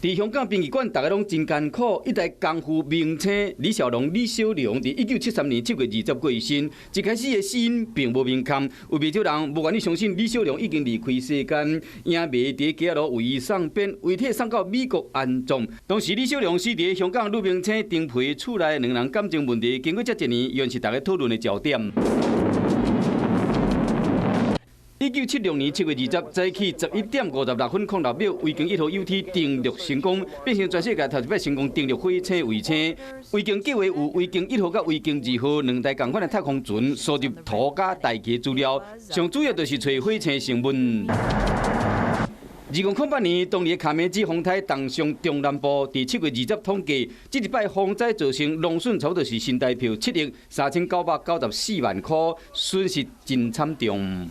佇香港殯儀館，逐家攏真艱苦。一代功夫明星李小龍、李小龍，佇1973年7月20過身。一開始的死因並無明確，有袂少人無願意相信李小龍已經離開世間。影迷佇街仔路為伊送殯，遺體送到美國安葬。當時李小龍死佇香港女明星陳培厝內，兩人感情問題，經過這一年，依然是大家討論的焦點。1976年7月20早起11點56分06秒，維京一號 UT 登陸成功，變成全世界頭一擺成功登陸火星衛星。維京計畫有維京一號佮維京二號兩台仝款的太空船，收集土佮大氣資料，上主要就是揣火星成分。2008年，當年卡梅基風颱重傷中南部，佇7月20統計，這一擺風災造成農損差不多是新台票7億3994萬箍，損失真慘重。